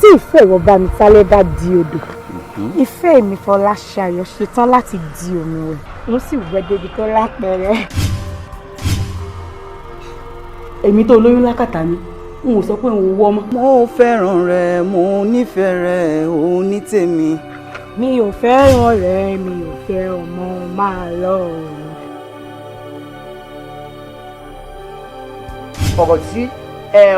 Tí ìfẹ́ ìwọ Bámitálẹ́ bá di odò, ìfẹ́ mi Fọláṣayọ̀ ṣetán láti di omi wẹ̀, n sì wẹ́ débi tó lápẹẹrẹ. Èmi tó lóyún lákàtà mi, n ò sọ pé n ò wọ́ ọmọ. Mo fẹ́ràn rẹ, mo nífẹ̀ẹ́ rẹ, ò ní tèmi. Mi ò fẹ́ràn rẹ, mi ò fẹ́ ọmọ, máa lọ. Ọ̀rọ̀ tí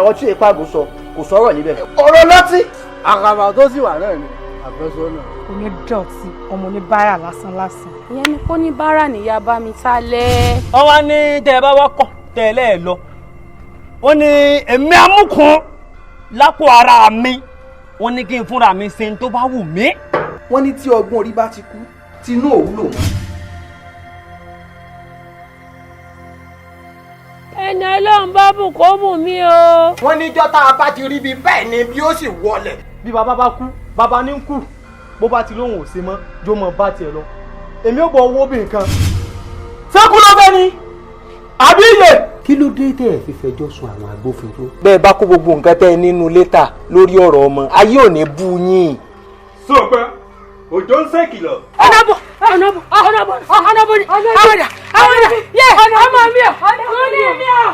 ọtí ìpàgọ́ sọ, kò sọ̀rọ̀ níbẹ̀. Ọ̀rọ̀ lọ́tí. Àkàbà tó sì wà náà ni àfẹ́sọ́nà. Onídọ̀tí, ọmọ oníbàárà lásán lásán. Ìyẹn ni kò ní báárà níyà Bámitálẹ́. Wọ́n wá ní tẹ́ ẹ bá wá kọ̀ tẹ́ ẹ lẹ́ẹ̀ lọ. Wọ́n ní èmi amúkun lápò ara mi, wọ́n ní kí n fúnra mi ṣe tó bá wù mí. Wọ́n ní tí ọgbọ́n orí bá ti kú, tinú òwúlò mọ́. Ẹni Ọlọ́run bá bùn kó bùn mí o. Wọ́n níjọ́ tá a bá ti rí bí bẹ́ẹ̀ ni bí ó sì wọlẹ̀. Bí bàbá bá kú, bàbá ní ń kú. Bó bá ti lóhùn ò ṣe mọ́, jó mọ́ bá tiẹ̀ lọ. Èmi ò bọ̀ owó bí nǹkan. Sẹ́kù ló fẹ́ ni àbí iye. Kí ló dé tẹ́ ẹ fi fẹjọ́ sùn àwọn agbófinró? Bẹ́ẹ̀ bá kó gbogbo nǹkan tẹ́ ẹ nínú létà lórí ọ̀rọ̀ ọmọ, ayé ò ní bú yín. Sọpẹ́ òjò ń ṣèkìlọ̀. Ọ̀nàbọ̀, ọ̀nàbọ̀, ọ̀nàbọ̀, ọ̀nàbọ̀, àwọ̀dà, àwọ̀dà, yẹ ọmọ mi ò, ọmọ mi ò.